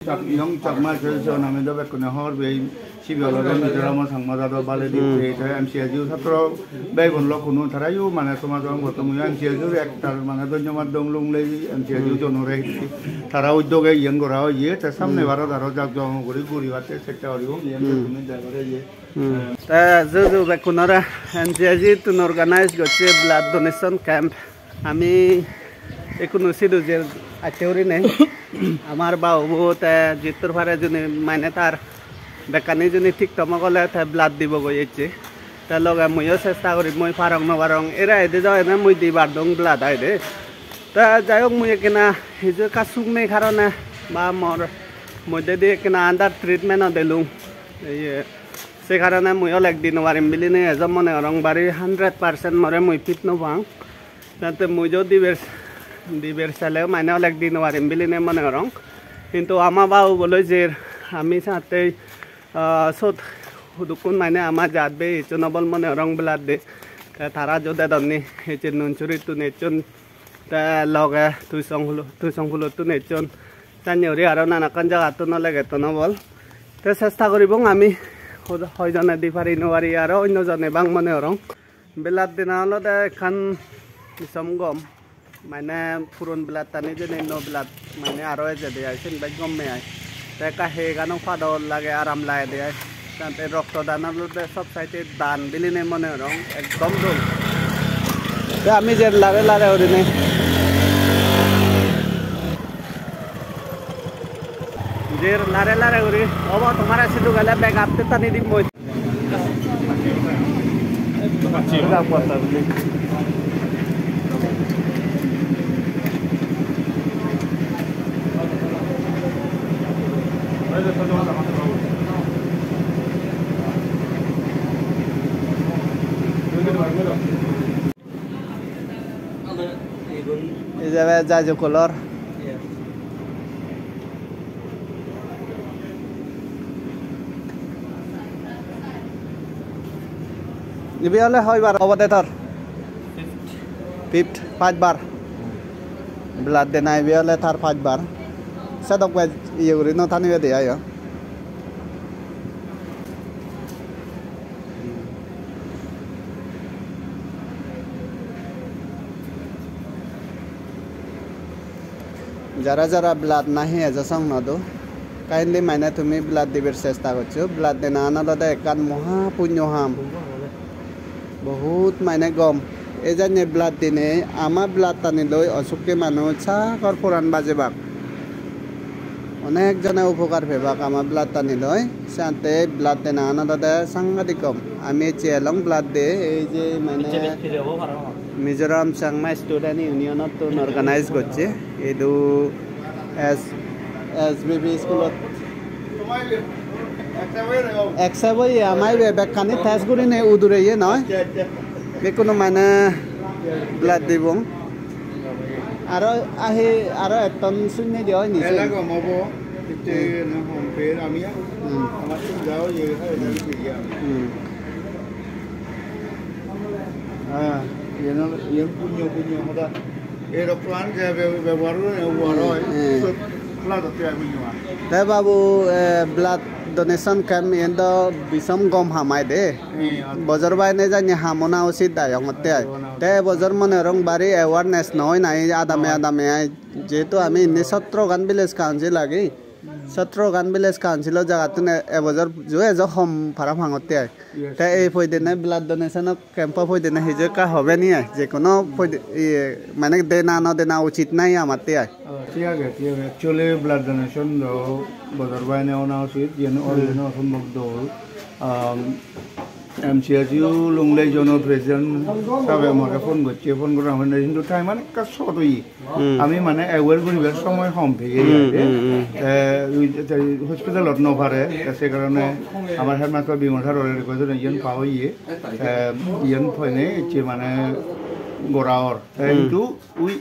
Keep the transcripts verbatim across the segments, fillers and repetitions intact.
Chak-, Young Chakma Association ami do bekkune hobor pei, sibe olode Mizoram Changma jado baledi. Hmm. Te M C S U satro beigun lok hunu, tarayo mane somaj o gotto, mui M C S U ektal mane dhonnobad dong Lunglei M C S U. Hmm. Jonore, tara uddoge iyen gora oye, te samne. Hmm. Barot aro jak jom guri guribatte chesta guribo, iyen. Hmm. Tumi degore iye. Hmm. Te juju bekkunore, M C S U tun organize gocche blood donation camp. Ami ekkunu sidu jer acche gurinei. Amar baubo te jittur pare juni mane tar bekkani juni thik thomok ole te blood dibogoi ecche. Te loge muiyo chesta gurim, mui parong no parong. Era ede do ene mui dibar dong blood aide. Te jai hok, mui ekkena hiju ekka suk nei karone ba mor moddedi ekkena under treatment-ot elung. Iye, se karone mui olek di no parim bilinei ejo mone gorong, bari hundred percent more mui fit no pang. Jate mui jo diber, diber sele mane olek di no parim bilinei mone gorong. Hintu ama baubo loi jer, ami sattei, ah, sot hudukkun mane ama jat bei ecchon obol mone gorong blood de. Te tara jo dedonni ecche Nunsurittun ecchon. Te loge Tuisonghulo-, Tuisonghulottun ecchon. Senne guri aro nanakkan jagattun ole getton obol. Te chesta guribong ami hoi-, hoijone di pari no pari, aro onno jone bang mone gorong. Blood dena olode ekkan bisom gom. Mane puron blood tani jeni nuo blood mane aro ejede ai, sen bej gomme ai. Te ekka hegano padol lage, aram lagede ai. Te rokto dan olode sob side dan bilinei mone gorong, ekdom dol. Te ami jer lare lare gurinei. Jer lare lare guri obo, tomare sidu gele bag update ani dim mui. Ei je jai jok kulor. Ibe ole hoi bar obode tor? Fifth. Fifth, pach bar. Blood dena ibe ole tar pach bar. Sedok bej iye guri no tanibe de ayo. Jara jara blood nahi ejo song no do, kindly mane tumi blood dibar chesta goccho. Blood denan olode ekkan moha punyo ham. Bohut mane gom. Ei janye blood dinei ama blood tani loi osukke manuj sagor poran bajebak. Onek jone upokar pebak ama blood tani loi. Sante blood denan olode sangadik gom. Ami ecche elong blood de, ei je mane Mizoram Changma Student Union-ottun organize gocche. Idu S-, S B B school-ot. Accept oye, ama ibe bekkani test gurine udureye noi. Bekkuno mane blood dibong. Aro ahi, aro etton sunnedi oy ni? Ele gom obo, hitte na hom per ami. Hmm. Amar sunja oye, hai, hai, hai, ami. Hmm. Ah, iyen ol-, iyen punyo, punyo hoda. Ei roktoan je be-, bebohar guri, bebohar oi, hmm, sot blood otte ai punyo ai. Te babu, eh, blood donation camp iyen do bisom gom ham ai de. Hmm, oi. Bojor baine janye ham ona usit ai ongotte ai. Ham ona usit. Te bojor mone gorong bari awareness noi nai adame adame ai. Jehetu ami indi sotro gan village council agi. Sotro gan village council-o jagattun e-, ebojor ju ejo hom parapang otte ai. Yes. Te ei poidene blood donation camp-o poidene hiju ekka hobe ni ai? Je kono poide-, iye, mane dena no dena uchit nai amatte ai? Oh, thik age, thik age. Actually, blood donation do bojor baine ona uchit, yen, hmm, yen osombhob dol. Um, M C S U Lunglei Zone-o president sabe more phone gocche, phone gora hoine, hintu time an ekka short oye. Hmm. Ami mane aware guribar somoy hom peye. Hmm, age. Hmm, hmm. Te ui, te hospital-ot no pare, te se karone amar headmaster Bimal sir-ore request guri iyen pa oye. Te iyen poine ecche mane gora or. Te, hmm, hintu ui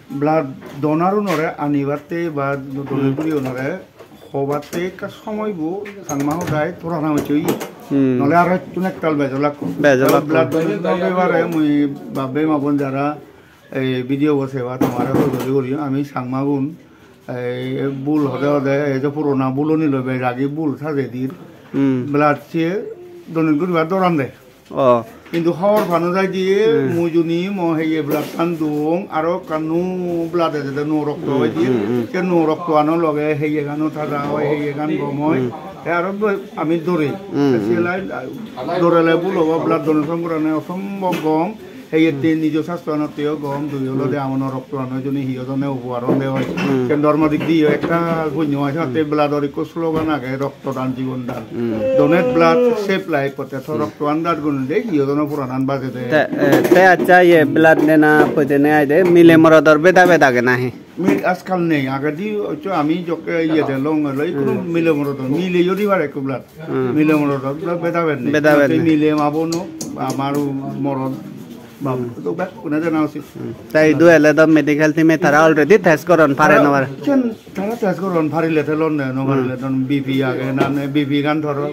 blood donor unore anibatte ba donor, hmm, guri unore hobatte ekka somoy bo Changma hodai purana hocche oye. Hmm. Nole aro ettun ektal bejolak. Bejolak. Blood donor no pebare mui bab bei ma bon jara ei video bo seba tomare hojoli guri, ami Changmagun, Ei bul hode hode, ei je purona buloni loi bej agi bul saje dir. Hmm. Blood se donate guribar doran de. Oh. Hintu hobor pano jai diye, hmm, mui juni mo heye blood-an dong, aro ekkan nuo blood ejede, nuo rokto, hmm, oi diye. Hmm, hmm. Se nuo roktoano loge heyegan-o tada oi, heyegan gom oi. Hmm. Te aro do-, ami dore. Hmm, te se hmm. Lai, ah, dorele bul obo, blood donation gorane osombhob gom. Heyette, hmm, nijo sastoanotteo gom, dui olode, hmm, amono roktoan oi juni hi odone upohar onde oi. Hmm. Sen dhormo dik diyo ektal punyo oi, satte, hmm, blood-or ikko slogan age, "Rokto dan, jibon dan." Hmm. Donate blood, save life, otte to, hmm, roktoan dan gurine de, hi odone poranan bajede. Te, eh, te accha, iye, blood dena poidene aide, mile morodor beda beda age nahi? Mil-, ajkal nei, agedi hocche ami jokke iye delong, loi ikko, hmm, mile morodor, mileyo di pare ikko blood. Hmm. Mile morot do beda bed nei. Beda bed nei. Mile ma bono, amar morot, bap, hmm, to bekkune jana usit. Hmm. Tai idu ele do medical team e tara already test goron, pare no pare. Sen tara test goron, parile te lonne, no parile, hmm, don B P age na, ne B P gan tor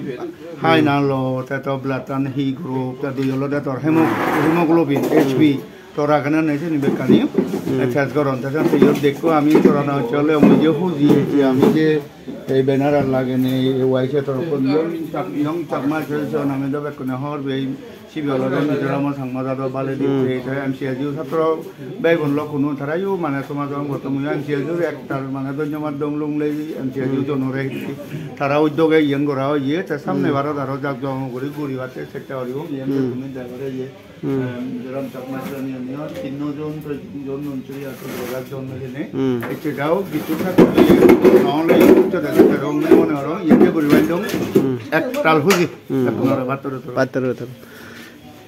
high, hmm, na low, te to blood tan hi group, te dui olode tor hemo-, hemoglobin, hmm, H B. Tora kene nei sini bekkani, hmm, eh, test goron. Te siyot dekko ami tora na hocche ole ami je huji, hmm, ami je ei banner ar lagene, ei Y C A toroppon Young Chak-, Young Chakma Association ami do bekkune hobor pei, sibe olode Mizoram Changma jador baledi, hmm, te M C S U satro bhei bon lok kunu tarayo mane somaj o gotto mui M C S U ektal mane dhonnobad dong Lunglei M C S U, hmm, jonore hitti tara uddoge iyen gora oye, te samne, hmm, barot aro jak jom guri guribatte chesta guribo, iyen, hmm, tumi degore iye. Hmm. Em, Mizoram Chakma Association-o tinno jon, to tinno jon non churi ato, dogar jon hijeni. Hmm. Ecche jao, bichur thakte, na hole, ecche dega, pero mone horo, ecche guri pailung. Hmm. Ektal huji. Hmm. Ektal aro battor uttor. Battor uttor.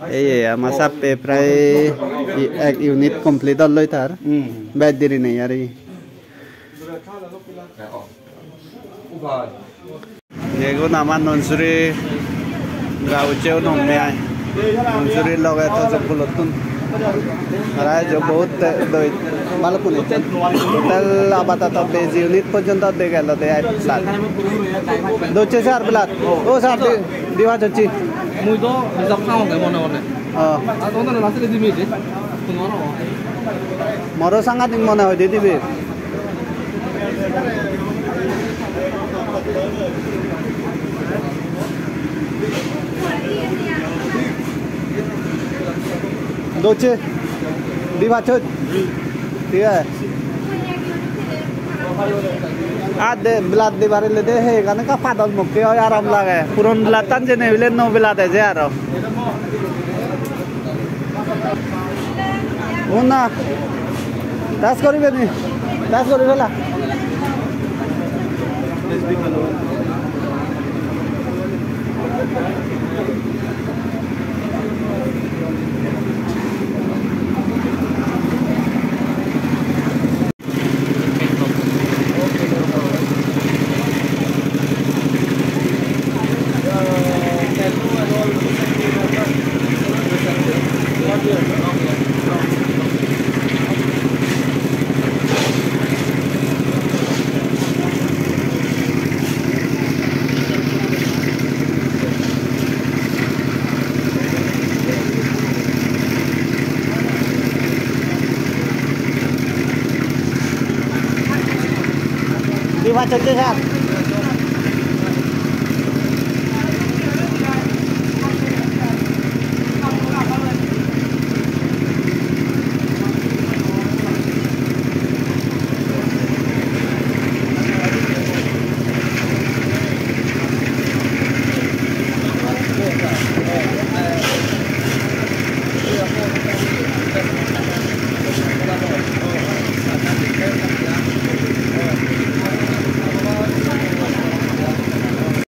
Ei, ei, ama sappe prai i-, ek unit complete ol loi tar. Hmm. Bej deri nei ar ei. Iyegun ama Nonsuri gauche un homme ai. Nonsuri loge to jokkulottun. Tara ejo bahut te-, doi, balukkun ecchon. Total apatoto bej unit porjonto de gelo de ai blood. Docche sir blood. O sir, di, di pach docche. Mui do hisab sangonge mone mone. Oh. Ar tomar last-e di mije. Tomar. Moro sangadik mone hoi de dibe. Docche, di pach docche. Thik age. Ar de, blood dibar ole de, he, gane ekka padol mokke oi aram lage. Puron blood tan jene bile nuo blood eje aro. Una, test guribe ni? Test guri fela. Di pach docche sir.